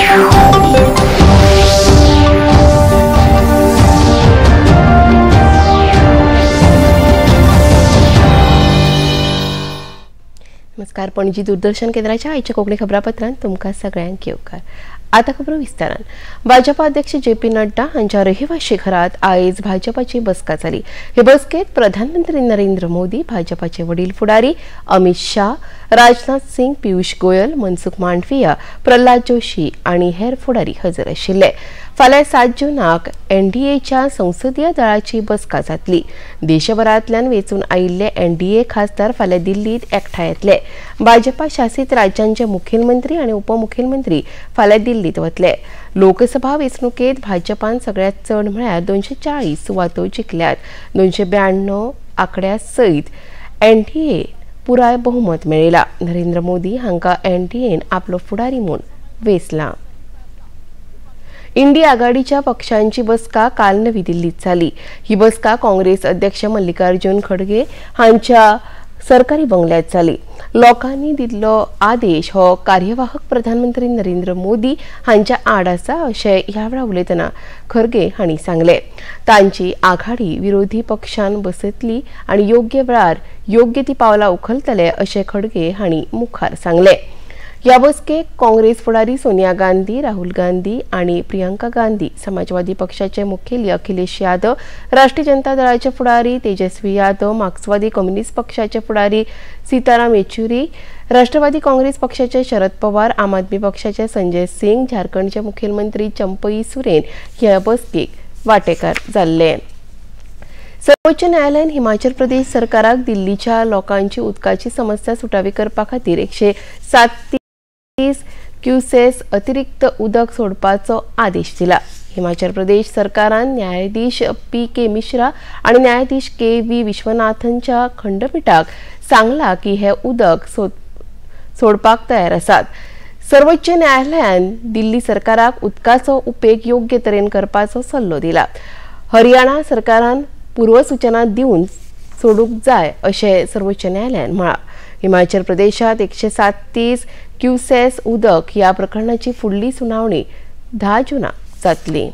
नमस्कार, पणजी दूरदर्शन केंद्राच्या आयच्या कोंकणी खबरापत्रांत तुमकां सगळ्यांक येवकार। आतां खबरो विस्तारान। भाजपा अध्यक्ष जे पी नड्डा हांच्या रहिवाशी घरात आयज भाजपाची बसका जाली। हे बसकेत प्रधानमंत्री नरेंद्र मोदी, भाजपाचे वडील फुडारी अमित शाह, राजनाथ सिंग, पियुष गोयल, मनसुख मांडविया, प्रल्हाद जोशी आनी हेर फुडारी हजर आशिल्ले। फाल्यां 7 जूनाक एनडीएच्या संसदीय दळाची बसका जातली। देशभरांतल्यान वेंचून आयिल्ले एनडीए खासदार फाल्यां दिल्लीत एकठांय येतले। भाजपा शासित राज्यांचे मुखेलमंत्री आनी उपमुखेलमंत्री फाल्यां दिल्लीत वतले। लोकसभा वेंचणुकेत भाजपान सगळ्यांत चड म्हळ्यार 240 सुवातो जिखल्यात। 292 आंकड्या सयत एनडीए पुराय बहुमत मेळयला। नरेंद्र मोदी हांकां एनडीएन आपलो फुडारी म्हूण वेंचला। इंडी आघाडीच्या पक्षांची बसका काल नवी दिल्लीत जाली। ही बसका काँग्रेस अध्यक्ष मल्लिकार्जुन खडगे हांच्या सरकारी बंगल्यात जाली। लोकांनी दिल्लो आदेश हो कार्यवाहक प्रधानमंत्री नरेंद्र मोदी हांच्या आड आसा अशें ह्या वेळार उलयतना खरगे हांणी सांगलें। तांची आघाडी विरोधी पक्षान बसयतली आनी योग्य वेळार योग्य ती पावलां उखलतले अशें खडगे हांणी मुखार सांगलें। ह्या बसकेक काँग्रेस फुडारी सोनिया गांधी, राहुल गांधी आनी प्रियंका गांधी, समाजवादी पक्षाचे मुखेली अखिलेश यादव, राष्ट्रीय जनता दळाचे फुडारी तेजस्वी यादव, मार्क्सवादी कम्युनिस्ट पक्षाचे फुडारी सीताराम येचुरी, राष्ट्रवादी काँग्रेस पक्षाचे शरद पवार, आम आदमी पक्षाचे संजय सिंग, झारखंडचे मुखेलमंत्री चंपई सुरेन ह्या बसकेक वांटेकार जाल्ले। सर्वोच्च न्यायालयान हिमाचल प्रदेश सरकाराक दिल्लीच्या लोकांची उदकाची समस्या सुटावी करपा खातीर 137 क्युसेस अतिरिक्त उदक सोडपाचो आदेश दिला। हिमाचल प्रदेश सरकारान न्यायाधीश पी के मिश्रा आनी न्यायाधीश के व्ही विश्वनाथनच्या खंडपीठाक सांगला की हे उदक सोडपाक तयार आसात। सर्वोच्च न्यायालयान दिल्ली सरकाराक उदकाचो उपेग योग्य तरेन करपाचो सल्लो दिला। हरियाणा सरकारान पूर्वसूचना दिवन सोडूंक जाय अशें सर्वोच्च न्यायालयान म्हळां। हिमाचल प्रदेशात 137 क्युसेस उदक ह्या प्रकरणाची फुडली सुनावणी 10 जूनाक जातली।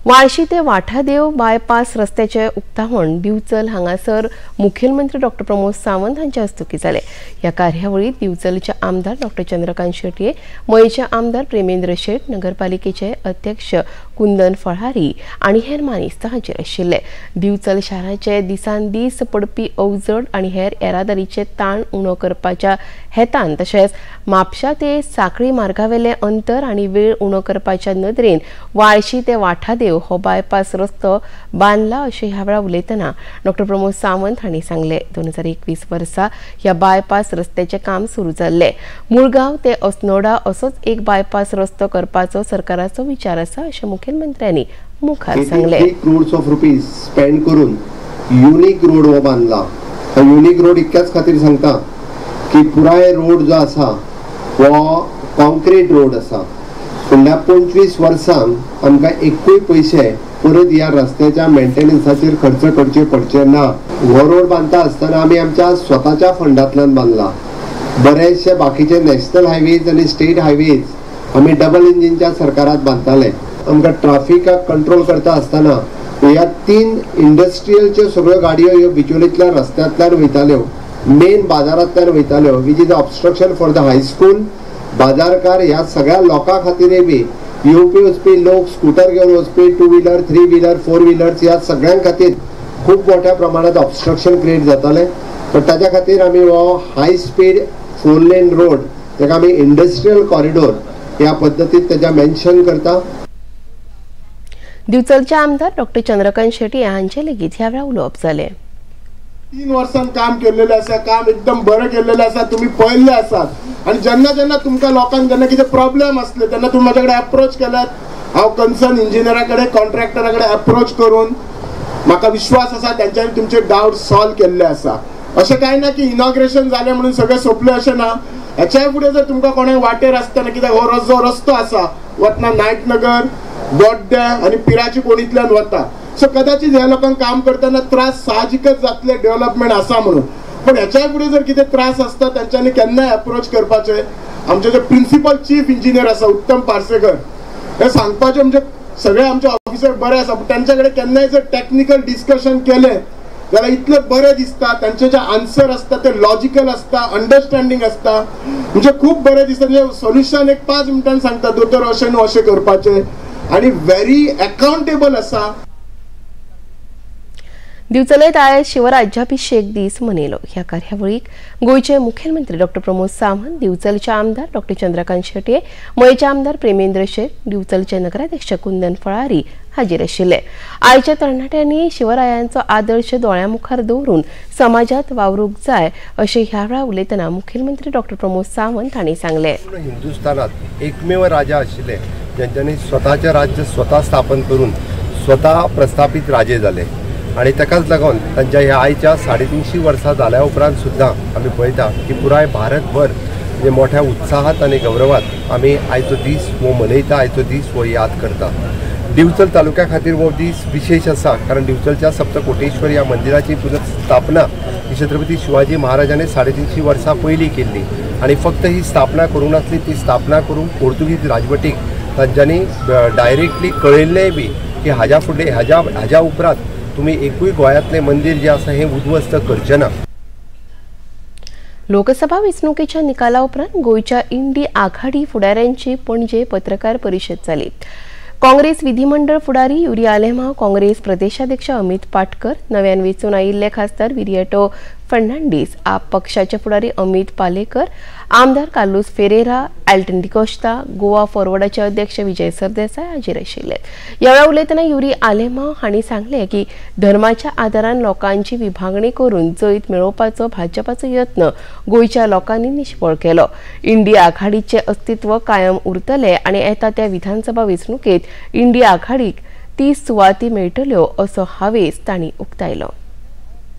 वाळशी ते वाठादेव बायपास रस्त्याचे उक्तावण दिवचल हांगासर मुखेलमंत्री डॉक्टर प्रमोद सावंत हांच्या हस्तुकीं जालें। ह्या कार्यावळीत दिवचलचे आमदार डॉक्टर चंद्रकांत शेटये, मयेचे आमदार प्रेमेंद्र शेट, नगरपालिकेचे अध्यक्ष कुंदन फळहारी आनी हेर मानेस्त हाजीर आशिल्ले। दिवचल शाराचे दिसान दीस पडपी अवजड आनी हेर येरादारीचे ताण उणो करपाच्या हेतान तशेंच म्हापशा ते साखळी मार्गावेले अंतर आनी वेळ उणो करपाच्या नदरेन वाळशी ते वाठादेव हो बायपास रस्तो बांदला अशें ह्या वेळार उलयतना डॉक्टर प्रमोद सावंत हांणी सांगलें। 2021 वर्सा ह्या बायपास रस्त्याचें काम सुरू जाल्लें। मुळगांव ते अस्नोडा असोच एक बायपास रस्तो करपाचो सरकाराचो विचार आसा अशें मुखेलमंत्र्यांनी मुखार सांगलें। 83 क्रोर्स ऑफ रुपीज स्पेंड करून युनिक रोड हो बांदला। युनिक रोड इतक्याच खातीर सांगता की पुराय रोड जो आसा हो कॉन्क्रीट रोड आसा। फुडल्या 25 वर्सांक आमकां एकूय पयशे परत ह्या रस्त्याच्या मेंटेनन्साचेर खर्च करचे पडचे ना। हो रोड बांदता आसतना आमी आमच्या स्वताच्या फंडांतल्यान बांदला। बरेचशे बाकीचे नॅशनल हायवेज आनी स्टेट हायवेज आमी डबल इंजिनच्या सरकारात बांदताले। आमकां ट्राफिकाक कंट्रोल करता आसतना ह्या 3 इंडस्ट्रियलच्यो सगळ्यो गाडयो ह्यो बिचोलींतल्या रस्त्यांतल्यान वयताल्यो, मेन बाजारांतल्यान वयताल्यो, which is obstruction for the high school. बाजारकार ह्या सगळ्या लोकां खातीरय बी येवपी वचपी लोक, स्कूटर घेवन वचपी, 2 व्हीलर, 3 व्हीलर, 4 व्हीलर्स ह्या सगळ्यां खातीर खूब मोठ्या प्रमाणात ऑब्स्ट्रक्शन क्रिएट जातालें। पण ताच्या खातीर आमी हो हाय स्पीड 4 लेन रोड ताका आमी इंडस्ट्रियल कॉरिडोर ह्या पद्दतीत ताच्या मेन्शन करता। दिवचलचे आमदार डॉक्टर चंद्रकांत शेट्ये हांचे लेगीत ह्या वेळार उलोवप जालें। 3 वर्सां काम केल्लेलें आसा, काम एकदम बरें केल्लेलें आसा, तुमी पळयल्लें आसात। आनी जेन्ना जेन्ना तुमकां लोकांक जेन्ना कितें प्रॉब्लेम आसले तेन्ना तुमी म्हाज्या कडेन एप्रोच केल्यात। हांव कन्सर्न इंजिनियरा कडेन, कॉन्ट्रॅक्टरा कडेन एप्रोच करून म्हाका विश्वास आसा तेंच्यांनी तुमचे डावट सॉल्व केल्ले आसा। अशें कांय ना की इनॉग्रेशन जालें म्हणून सगळें सोंपलें अशें ना। हेच्याय फुडें जर तुमकां कोणाक वाटेर आसतना कित्याक हो जो रस्तो आसा वतना नायकनगर, गोड्ड्या आनी पिराची कोणींतल्यान वता, सो कदाचित ह्या लोकांक काम करतना त्रास साहजिकच जातले, डेव्हलपमेंट आसा म्हणून। पण ह्याच्याय फुडें जर कितें त्रास आसता तेंच्यांनी केन्नाय एप्रोच करपाचें। आमचे जे प्रिन्सिपल चीफ इंजिनियर आसा उत्तम पार्सेकर, हे सांगपाचें म्हणजे सगळे आमचे ऑफिसर बरे आसा, पूण तांचे कडेन केन्नाय जर टॅक्निकल डिस्कशन केलें जाल्यार इतलें बरें दिसता. तांचे जे आन्सर आसता ते लॉजिकल आसता, अंडरस्टँडींग आसता, म्हणजे खूब बरें दिसता. म्हणजे सोल्युशन एक 5 मिनटान सांगता, दोतोर अशें न्हू अशें करपाचें, आनी व्हेरी अकाउंटेबल आसा. दिवचलेत आयज शिवराज्याभिषेक दीस मनयलो. ह्या कार्यावळीक गोंयचे मुखेलमंत्री डॉ प्रमोद सावंत, दिवचलचे आमदार डॉ चंद्रकांत शेटये, मयेचे आमदार प्रेमेंद्र शेट, दिवचलचे नगराध्यक्ष कुंदन फळारी हाजीर आशिल्ले. आयच्या तरणाट्यांनी शिवरायांचो आदर्श दोळ्यां मुखार दवरून समाजात वावरूंक जाय अशें ह्या वेळार उलयतना मुखेलमंत्री डॉ प्रमोद सावंत हांणी सांगलें. हिंदुस्थानात एकमेव राजा आशिल्ले ज्यांच्यानी स्वताचे राज्य स्वता स्थापन करून स्वता प्रस्थापित राजे जाले आनी ताकाच लागून तांच्या ह्या आयच्या 350 वर्सां जाल्या उपरांत सुद्दां आमी पळयता की पुराय भारतभर म्हणजे मोठ्या उत्साहात आनी गौरवात आमी आयचो दीस हो मनयता, आयचो दीस हो याद करता. दिवचल तालुक्या खातीर हो दीस विशेष आसा, कारण दिवचलच्या सप्तकोटेश्वर ह्या मंदिराची पुनर्स्थापना ही छत्रपती शिवाजी महाराजांनी 350 वर्सां पयलीं केल्ली आनी फक्त ही स्थापना करूंक नासली, ती स्थापना करूंक पोर्तुगीज राजवटीक तांच्यांनी डायरेक्टली कळयल्लेंय बी की हाज्या फुडें हाज्या उपरांत तुमी एकूय गोंयांतलें मंदीर जें आसा हें उद्ध्वस्त करचें ना. लोकसभा वेंचणुकेच्या निकाला उपरांत गोंयच्या इंडी आघाडी फुडाऱ्यांची पणजे पत्रकार परिशद जाली. काँग्रेस विधिमंडळ फुडारी युरी आलेमाव, काँग्रेस प्रदेशाध्यक्ष अमित पाटकर, नव्यान वेंचून आयिल्ले खासदार विरियाटो फर्नांडीस, आप पक्षाचे फुडारी अमित पालेकर, आमदार कार्लुस फेरेरा, एल्टन डिकोस्ता, गोवा फॉरवर्डाचे अध्यक्ष विजय सरदेसाय हाजीर आशिल्ले. ह्या वेळार उलयतना युरी आलेमाव हांणी सांगलें की धर्माच्या आदारान लोकांची विभागणी करून जैत मेळोवपाचो भाजपाचो यत्न गोंयच्या लोकांनी निष्फळ केलो. इंडी आघाडीचें अस्तित्व कायम उरतलें आनी येता त्या विधानसभा वेंचणुकेंत इंडी आघाडीक 30 सुवाती मेळटल्यो असो हावेस तांणी उक्तायलो.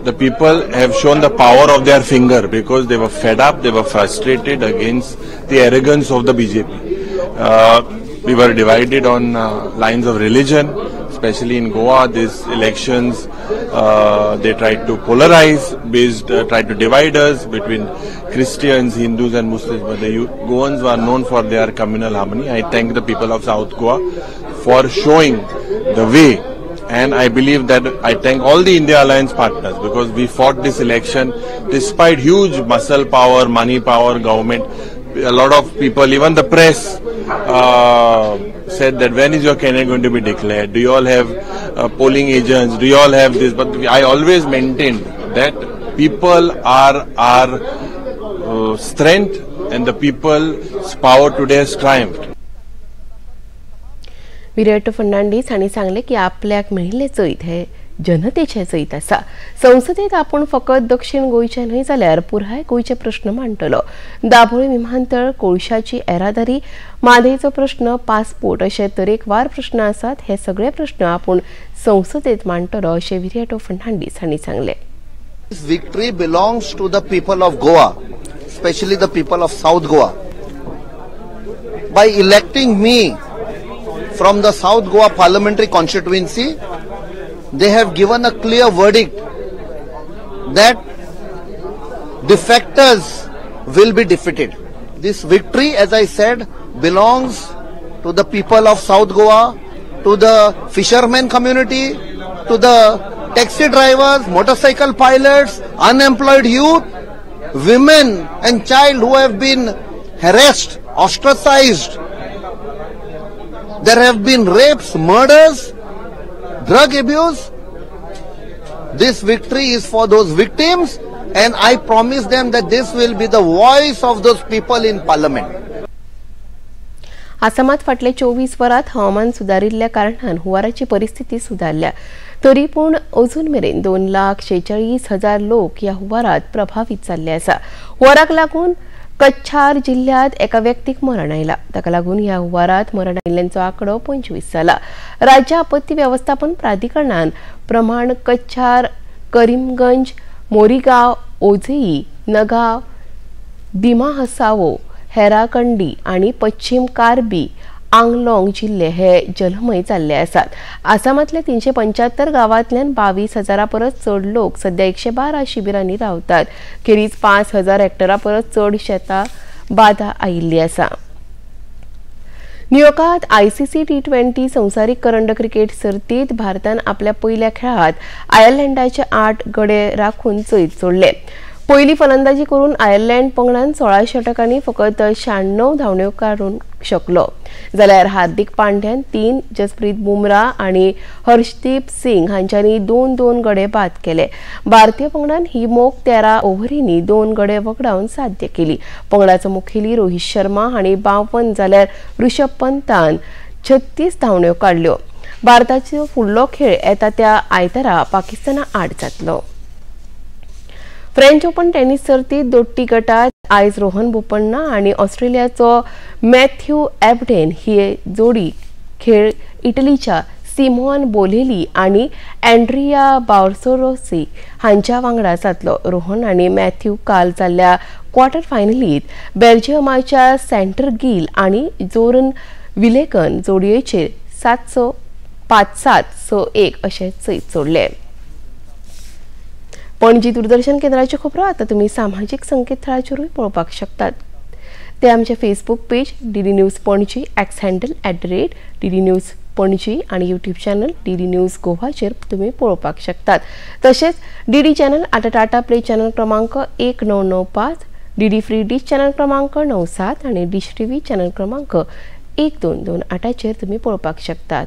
The people have shown the power of their finger because they were fed up, they were frustrated against the arrogance of the BJP. We were divided on lines of religion, especially in Goa. These elections, they tried to polarize, tried to divide us between Christians, Hindus and Muslims. But the Goans were known for their communal harmony. I thank the people of South Goa for showing the way. And I believe that I thank all the India Alliance partners because we fought this election despite huge muscle power, money power, government. A lot of people, even the press, said that when is your candidate going to be declared? Do you all have polling agents? Do you all have this? But I always maintained that people are our strength and the people's power today has triumphed. Viriato Fernandes हांणी सांगलें की आपल्याक मेळिल्लें जैत हें जनतेचें जैत आसा. संसदेत आपूण फकत दक्षिण गोंयचे न्हय जाल्यार पुराय गोंयचे प्रश्न मांडटलो. दाबोळी विमानतळ, कोळशाची येरादारी, म्हादयचो प्रश्न, पासपोर्ट अशे तरेकवार प्रश्न आसात. हे सगळे प्रश्न आपूण संसदेत मांडटलो अशें विरियाटो फर्नांडीस हांणी सांगलें. This victory belongs to the people of Goa, especially the people of South Goa. By electing me from the South Goa parliamentary constituency, they have given a clear verdict that defectors will be defeated. This victory, as I said, belongs to the people of South Goa, to the fishermen community, to the taxi drivers, motorcycle pilots, unemployed youth, women and child who have been harassed, ostracized. There have been rapes, murders, drug abuse. This victory is for those victims, and I promise them that this will be the voice of those people in parliament. आसामात फाटले 24 वरात हवामान सुदारिल्ल्या कारणान हुंवाराची परिस्थिती सुदारल्या, तरी पूण अजून मेरेन 2,46,000 लोक ह्या हुंवारात प्रभावीत जाल्ले आसा. हुंवाराक लागून कच्छार जिल्ह्यात एका व्यक्तीक मरण आयला. ताका लागून ह्या हुंवारात मरण आयिल्ल्यांचो आंकडो 25 जाला. राज्य आपत्ती वेवस्थापन प्राधिकरणान प्रमाण कच्छार, करीमगंज, मोरीगांव, ओझेई, नगांव, दिमा हसावो, हेराकंडी आनी पश्चिम कार्बी आंगलोंग जिल्हे हे जलमय जाल्ले आसात. आसामांतल्या 375 गांवांतल्यान 22,000 परस चड लोक सध्या 112 शिबिरांनी रावतात. खेरीज 5,000 हेक्टरा परस चड शेतां बादा आयिल्ली आसा. न्यूयॉर्कांत आयसीसी T20 संवसारीक करंड क्रिकेट सर्तीत भारतान आपल्या पयल्या खेळांत आयर्लंडाचे 8 गडे राखून जैत जोडले. पयली फलंदाजी करून आयर्लंड पंगडान 16 षटकांनी फकत 96 धांवड्यो काडूंक शकलो. जाल्यार हार्दिक पांड्यान 3, जसप्रीत बुमरा आनी हर्षदीप सिंग हांच्यांनी 2-2 गडे बाद केले. भारतीय पंगडान ही मोख 13 ओव्हरींनी 2 गडे वगडावन साध्य केली. पंगडाचो मुखेली रोहित शर्मा हांणी 52 जाल्यार ऋषभ पंतान 36 धांवड्यो काडल्यो. भारताचो फुडलो खेळ येता त्या आयतारा पाकिस्ताना आड जातलो. फ्रेंच ओपन टेनिस सर्तीत दोट्टी गटात आयज रोहन बोपण्णा आनी ऑस्ट्रेलियाचो मॅथ्यू एबडेन ही जोडी खेळ इटलीच्या सिमोन बोलेली आनी अँड्रिया बार्सोरोसी हांच्या वांगडा जातलो. रोहन आनी मॅथ्यू काल जाल्ल्या क्वॉर्टर फायनलीत बेल्जियमाच्या सेंटर गिल आनी जोरन विलेकन जोडयेचेर 7-6 5-7 6-1 अशें जैत जोडलें. पणजी दूरदर्शन केंद्राच्यो खबरो आतां तुमी सामाजीक संकेतथळाचेरूय पळोवपाक शकतात. ते आमचे Facebook page DD news Panaji, X handle @DD news Panaji आनी यूट्यूब चॅनल डीडी न्यूज गोवाचेर तुमी पळोवपाक शकतात. तशेंच डीडी चॅनल आतां टाटा प्ले चॅनल क्रमांक 1995, डीडी फ्री डिश चॅनल क्रमांक 97 आनी डिश टीव्ही चॅनल क्रमांक 1228चेर तुमी पळोवपाक शकतात.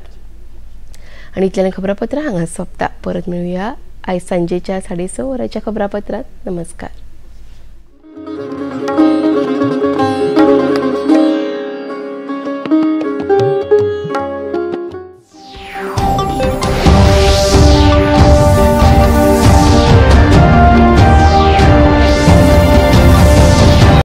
आनी इतल्यान खबरापत्रां हांगा सोंपता. परत मेळुया आयज सांजेच्या 6:30 वरांच्या खबरापत्रांत. नमस्कार.